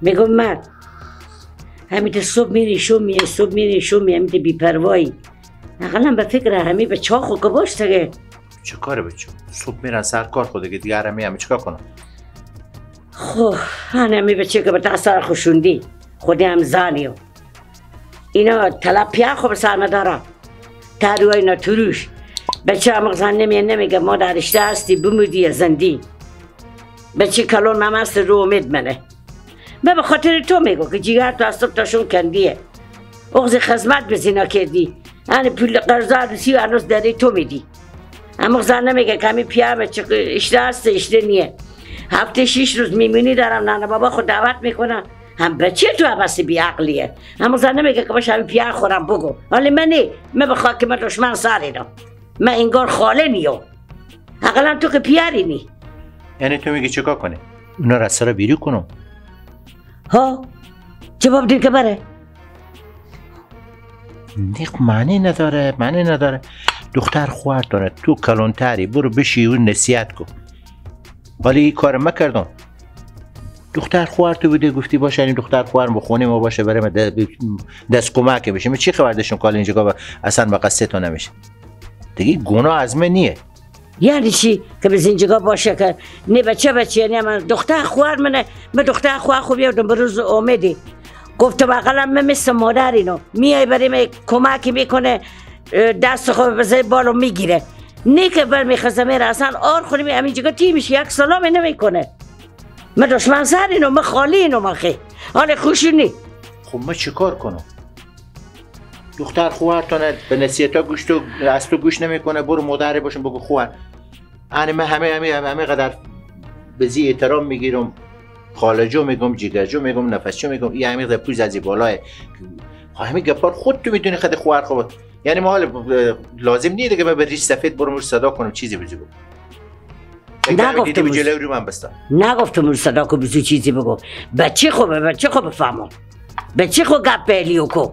میگم مرد همین صبح میری شو میای، صبح میری شو میای، همین بی‌پروایی. اقلا به فکر همین به چاخو که باش دیگه. چه کاره بچه؟ صبح میرن سر کار خود دیگه، دیگه همی چیکار کنم؟ خب همی بچه که به سر خوشوندی خودی هم زانیو اینا طلب پیا خب سرمه داره تروی اینا تروش بچه هم زن نمیه نمیگه ما در رشته هستی بمودی زندی بچه کلون من هست رو امید منه. من به خاطر تو میگو که جیگر تو از صبح تاشون کندیه اغز خدمت به زینا کردی هنی پول قرضه عروسی و هنوز داری تو میدی. اما زن نمیگه که همین پیا بچه اشته هست اشته نیه. هفته 6 روز میمونی دارم نانا بابا خود دعوت میکنن هم بچه تو عباس بیعقلیه. اما زن نمیگه که باشه همین پیا خورم بگو. ولی من نی من بخواه که من دشمن سر اینا من انگار خاله نیو. اقلا تو که پیاری نی. یعنی تو میگی چیکار کنه؟ اونا را سر بیرو کنم؟ ها جواب دیر که بره؟ نه معنی نداره، معنی نداره. دختر خوار داره تو کلانتری برو بشی و نصیحت کن. ولی این کار مکردم. دختر خوار تو بوده گفتی باشه این دختر خوارم بخونه ما باشه برای ما دست کمک بشه. من چی خبر داشتم کال اینجا اصلا به قصه تو نمیشه. دیگه گناه از من نیه. یعنی چی که به اینجا باشه که نه بچه بچه نه من دختر خوار منه. من دختر خوار خوب یادم به روز امیدی گفتم اقلا من مثل مادر اینو میای برای من کمکی میکنه دست خود بزنه بالو میگیره. نه که بر میخوازم میره اصلا آر خونی همینجا تی میشه یک سلامی نمیکنه. من دشمن سر اینو من خالی اینو من خی حال خوشی نی. خب من چیکار کنم؟ دختر خوارتونه به نصیحتا گوش تو از تو گوش نمیکنه. برو مادر باشم بگو خوار. یعنی من همه همه همه قدر به زی احترام میگیرم، خالجو میگم، جیگرجو میگم، نفسچو میگم، این همه قدر پوز از بالاه. همه گپار خود تو میدونی خود خوار خوب. یعنی ما حال لازم نیست دیگه من به ریش سفید برم صدا کنم چیزی بزو بگم. نگفتم جلوی رو من بستا. نگفتم رو صدا کو بزو چیزی بگو. بچه خوبه بچه خوب فهمم. بچه خو گپ الیو کو.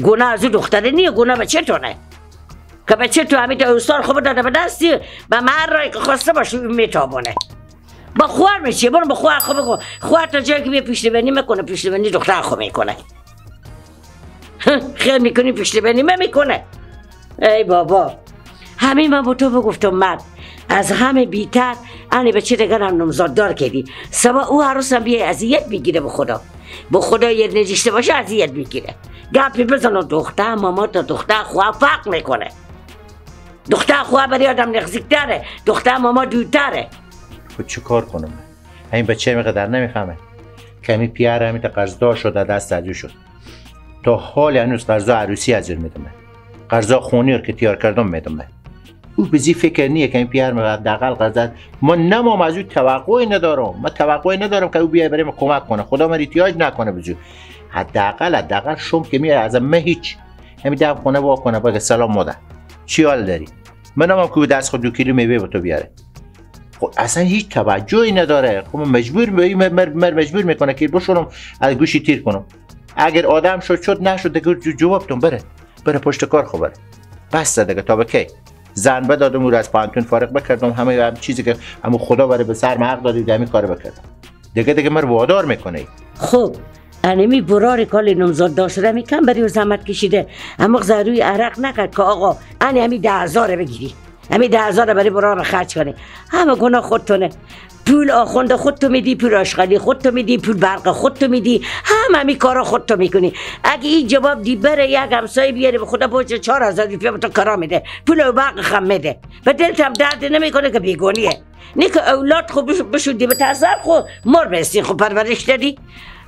گناه از دختره نیه گناه بچه تونه. که بچه تو همین تا خوب داده به دستی به من رای که خواسته باشه میتابونه. با خوار میشه برو با خوار خوب بگو. خوار تا جایی که بیا پشت بینی میکنه پشت بینی دختر خوب میکنه. خیر میکنی پشت بینی میکنه. ای بابا همین من با تو بگفتم مرد از همه بیتر انی بچه دیگر هم نمزاد دار کردی سوا او عروس هم بیای اذیت میگیره به خدا به خدا یه نجیشته باشه اذیت میگیره. گپی بزن و دختر ماما تا دختر خواه فرق میکنه. دختر خواه برای آدم نزدیکتره، دختر ماما دورتره. خب چه کار کنم؟ همین بچه میقدر نمیفهمه کمی پیار همین تا قرضدار شد دست عجو شد تا حال هنوز قرضا عروسی از میدم قرضا خونی رو که تیار کردم میدم. او به زی فکر نیه که این پیار می حداقل قرض ما نمام از او توقعی ندارم. من توقعی ندارم که او بیای برای من کمک کنه. خدا من احتیاج نکنه بزو حداقل شم که میای از من هیچ همین دم خونه وا کنه بگه سلام مادر چی حال داری؟ من نمام که دست خود 2 کیلو میوه به تو بیاره. خب اصلا هیچ توجهی نداره. خب من مجبور مجبور میکنه که بشونم از گوشی تیر کنم. اگر آدم شد شد نشد دیگه جوابتون بره پشت کار خو بره. بس دیگه تا به کی زن بدادم او رو از پانتون فارغ بکردم همه هم چیزی که همون خدا برای به سر حق دادید همین کارو بکردم دیگه من وادار میکنه. خب انمی برار کال نمزاد داشته میکن برای زحمت کشیده اما روی عرق نکرد که آقا انی همی 10,000 بگیری همی 10,000 برای برار خرج کنی. همه گناه خودتونه. پول آخوند خودتو میدی، پول آشغالی خودتو میدی، پول برق خودتو میدی، هم همی کارا خودتو میکنی. اگه این جواب دی بره یک همسایه بیاره به خدا پوچه 4,000 روپیه به تو کرا میده، پول برق خم میده. به دلت هم درد نمیکنه که بیگونیه. نه که اولاد خو بشودی به تاثر خو مر بستی خو پرورش دادی.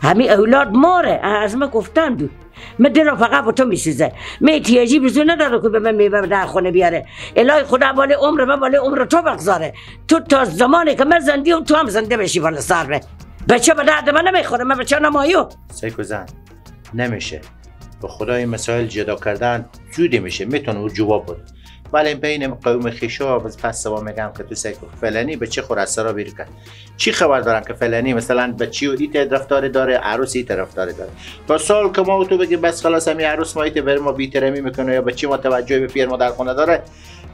همین اولاد ماره از ما گفتن بود. من دلم فقط با تو میسوزه. من احتیاجی بزو نداره که به من میوه در خونه بیاره. الهی خدا بالای عمر من بالای عمر تو بگذاره. تو تا زمانی که من زنده تو هم زنده بشی بالا سر من. بچه به درد من نمیخوره. من بچه نمایو. سیکو زن نمیشه. به خدای مسائل جدا کردن زودی میشه. میتونه او جواب بده. ولی این بین قوم خیشا پس سوا میگم که تو سیکو فلانی به چه خور از سرا بیرون کرد. چی خبر دارم که فلانی مثلا به چی و ایت رفتار داره، عروس ایت رفتار داره. تا سال که ما تو بگیم بس خلاص همین عروس ما ایت بر ما بی‌احترامی میکنه یا به چی ما توجه به پیر ما در خونه داره،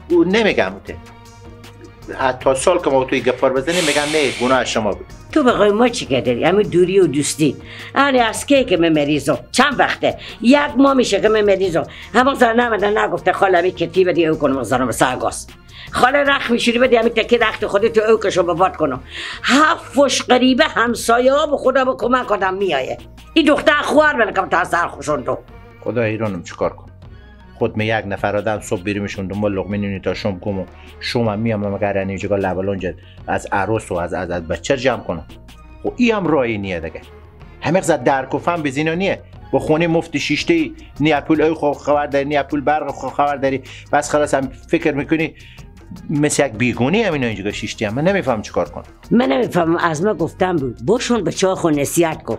او نمیگم اوته. تا سال که ما تو گپار بزنیم میگم نه گناه شما بود. تو بخوای ما چی کردی؟ همین دوری و دوستی. آنی از کی که من مریضم؟ چند وقته؟ یک ماه میشه که من مریضم. همون زن نمیده نگفته خاله می کتی بدی او کنم زنم سرگاز. خاله رخ میشوری بدی همین تکی رخت خودت تو او کشو بباد کنم. هفت فش غریبه همسایه ها به خدا به کمک آدم میایه. این دختر خوار من کم تا سر خوشون تو. خدا ایرانم چیکار کنم؟ خود می یک نفر آدم صبح بیریمشون دنبال لقمه نونی تا شام کم شوم میام مگر یعنی جگا لبلونج از عروس و از از از بچه جمع کنم. خب ای هم راهی نیه دیگه. همه زد درک و فهم بزینا نیه. با خونه مفت شیشته نی پول ای خو خبر داری نی پول برق خو خبر داری. بس خلاص هم فکر میکنی مثل یک بیگونی هم اینا اینجا شیشتی هم. من نمیفهم چیکار کنم. من نمیفهمم. از ما گفتم بود باشون به چاه خو نصیحت کن.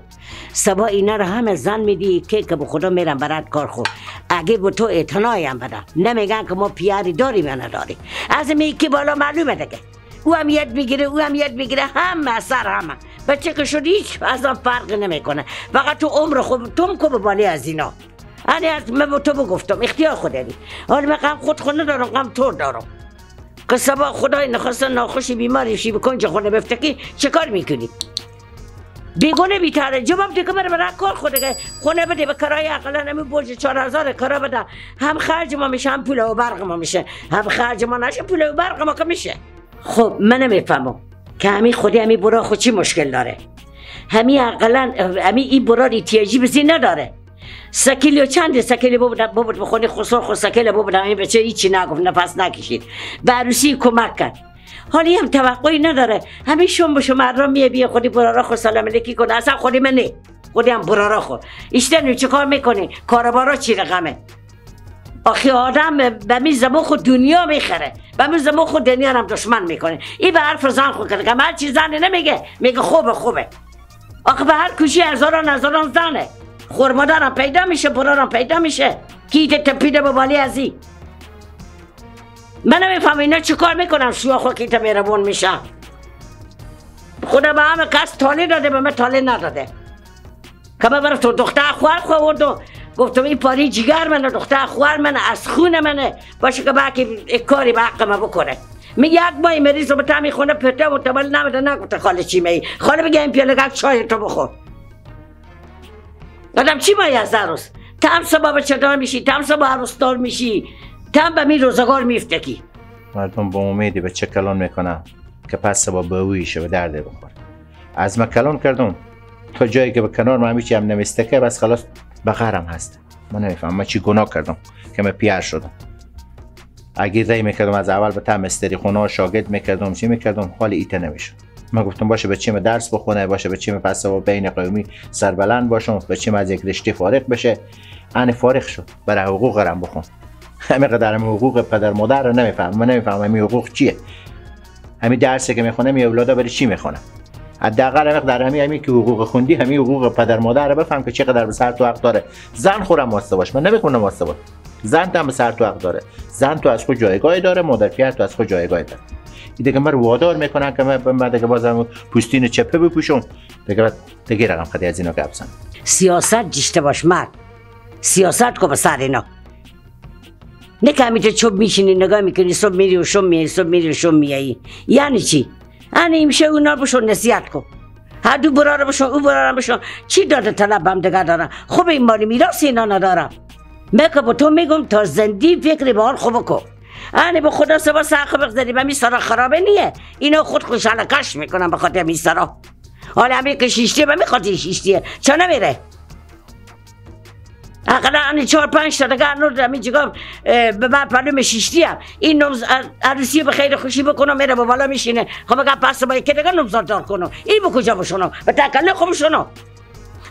سبا اینا رو همه زن میدی که به خدا میرم برات کار خو. اگه به تو اعتنایی هم بدم نمیگن که ما پیاری داریم یا نداریم. از می که بالا معلومه دیگه. او هم یاد میگیره او هم یاد میگیره همه سر همه. بچه که شد هیچ از آن فرق نمیکنه. فقط تو عمر خود تو کو به بالی از اینا. انا از من به تو بگفتم اختیار خود داری. حالا من غم خود خونه دارم غم تو دارم. که سبا خدای نخواسته ناخوشی بیماری شی به کنج خونه بفتکی چه کار میکنی؟ بیگونه بیتاره جواب دیگه بره برای کار خود دیگه خونه بده به کرایه اقلا نمی برج 4000 کرا بده هم خرج ما میشه هم پول و برق ما میشه هم خرج ما نشه پول و برق ما که میشه. خب من نمیفهمم که همین خودی همین برا خود چی مشکل داره؟ همین اقلا همین این برا احتیاجی بزی نداره. سکیلیو چند سکیلی بابت بخونی خسر خو سکیل بابت همین بچه هیچی نگفت نفس نکشید به عروسی کمک کرد. حالی هم توقعی نداره همین شم بشم را میه بیا خودی برارا خو سلام علیکی کنه اصلا خودی من نه خودی هم برارا خو ایشتن چه کار میکنی کاربارا چی رقمه؟ آخی آدم به می زمان خود دنیا میخره به می زمان خود دنیا هم دشمن میکنه. این به حرف زن خود کرده که هر چی زنه نمیگه میگه خوبه خوبه. آخه به هر کوشی هزاران هزاران زنه خورمادرم پیدا میشه برارم پیدا میشه کیت تپیده به بالی ازی. من نمیفهم اینا چه کار میکنم شوها خود کیت مهربون میشم. خدا به همه کس تاله داده به من تاله نداده که من برای تو دختر خوار خوردم گفتم این پاری جگر منه دختر خوار منه از خون منه باشه که باکی کاری به حق من بکنه. می یک ماه مریض رو به تعمی خونه پرته و تبل نمیده نگفته خاله چی می خاله بگه این پیاله چای تو بخور. آدم چی مایی از عروس؟ تم سبا بچه دار میشی، تم سبا عروس دار میشی، تم به می روزگار میفتکی. مردم با امیدی به چه کلان میکنن که پس سبا به اویشه به درده بخوره. از ما کلان کردم تا جایی که به کنار من هیچی هم نمیسته که بس خلاص به غرم هست. من نمیفهمم من چی گناه کردم که من پیر شدم. اگه رای میکردم از اول به تم استری خونه شاگرد میکردم چی میکردم حال ایته نمیشد. من گفتم باشه بچه‌م درس بخونه باشه بچه‌م پس با بین قومی سربلند باشم بچه‌م از یک رشته فارغ بشه. ان فارغ شد برای حقوق رم بخون. همه قدر حقوق پدر مادر رو نمیفهمم. من نمیفهمم همین حقوق چیه. همین درسی که میخونه می اولادا برای چی میخونه؟ حداقل همین در همین که حقوق خوندی همین حقوق پدر مادر رو بفهم که چقدر به سر تو حق داره. زن خورم واسه باش من نمیخونم واسه باش. زن هم به سر تو حق داره. زن تو از خود جایگاهی داره مادر پیر تو از خود جایگاهی داره. دیگه من وادار میکنن که من دیگه بازم پوستین چپه بپوشم دیگه دیگه رقم خدی از اینا گپ زن. سیاست جشته باش مرد سیاست کو به سر اینا نه که همیشه چوب میشینی نگاه میکنی صبح میری و شب میای صبح میری و شب میایی یعنی چی؟ یعنی میشه اونا بشون نصیحت کن هر دو براره بشون او براره بشون چی داده طلب هم دیگه دارن. خوب این مالی میراث اینا ندارم. من که با تو میگم تا زندی فکری به حال خوب کن. آنی به خدا سبا سرخ بگذاری به می سرا خرابه نیه. اینا خود خوشحال کش میکنن به خاطر می سرا. حالا همین که شیشتیه به می خاطر شیشتیه چه نمیره؟ اقلا آنی 4-5 تا دیگه هنوز همین جگاه به بر پلوم شیشتی هم این نمز عروسی به خیر خوشی بکنم میره به بالا میشینه. خب اگه پس با یکی دیگه نمزاد دار کنم این به کجا بشونم به تکله خوب شونم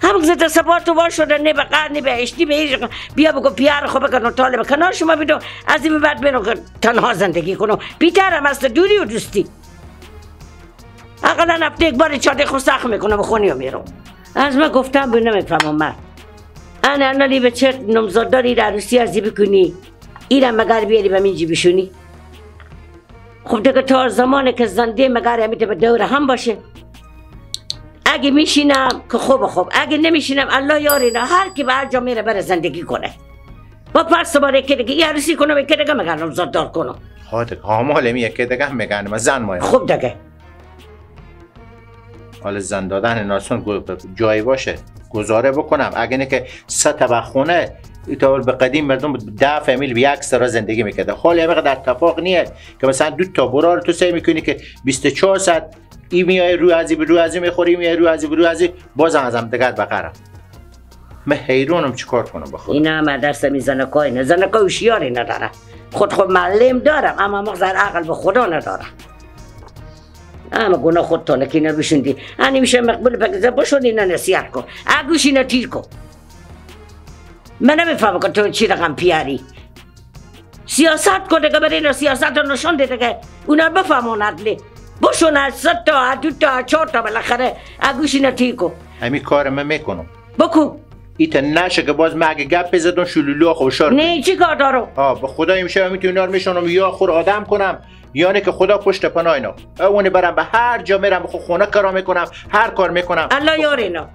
همون زده سپاه تو وا شده نه به قرن نه به اشتی به هیچ. بیا بگو پیار خو بکن طالب کنار شما بیدو از این بعد برو تنها زندگی کنم بیترم از دوری و دوستی. اقلا هفته یک بار چاده خو سخت میکنم و خونی و میرم. از من گفتم به نمیفهمم من انا انا به چه نمزاد داری عروسی ازی بکنی ایرم مگر بیاری به منجی بشونی. خب دیگه تا زمان که زنده مگر همیته به دور هم باشه. اگه میشینم که خوب خوب اگه نمیشینم الله یاری نه هر کی به هر جا میره بره زندگی کنه. با پس باره که دیگه عروسی کنم یکی دیگه مگر نامزاد دار کنم. ها دیگه حامل می یکی دیگه میگن ما زن ما. خوب دیگه حالا زن دادن ناسون جایی باشه گزاره بکنم. اگه نه که سه طبق خونه ایتا به قدیم مردم 10 فامیل به یک سرا زندگی میکرده. حالا اینقدر اتفاق نیه که مثلا دو تا برار تو سعی میکنی که 24 ساعت ای میای رو ازی به رو ازی میخوری، میای رو ازی به رو ازی، بازم ازم دگر بقرم. من حیرونم چیکار کنم با خودم. اینا هم درس میزنکای نه زنکای هوشیاری نداره. خود معلم دارم اما مغزر عقل به خدا نداره. اما گناه خودتانه که اینا بشوندی. انی میشه مقبول پاکیزه بشوندی اینا نصیحت کن. اگوش اینا تیر کن. من نمیفهمم که تو چی رقم پیاری. سیاست کن دیگه، برای اینا سیاست رو نشون ده دیگه. اونا بفهمون عدلی. بشون از 3 تا 2 تا 4 تا بالاخره اگوش اینا تیر کن. همین کار من میکنم. بکن. ایتا نشه که باز من اگه گپ بزدم شلولو خوشار. نه چی کار دارم؟ به خدا میشه میتونی اینا رو میشونم یا خور آدم کنم یا نه که خدا پشت پناه اینا. اونی برم به هر جا میرم، خب خونه کار میکنم، هر کار میکنم. الله یار اینا.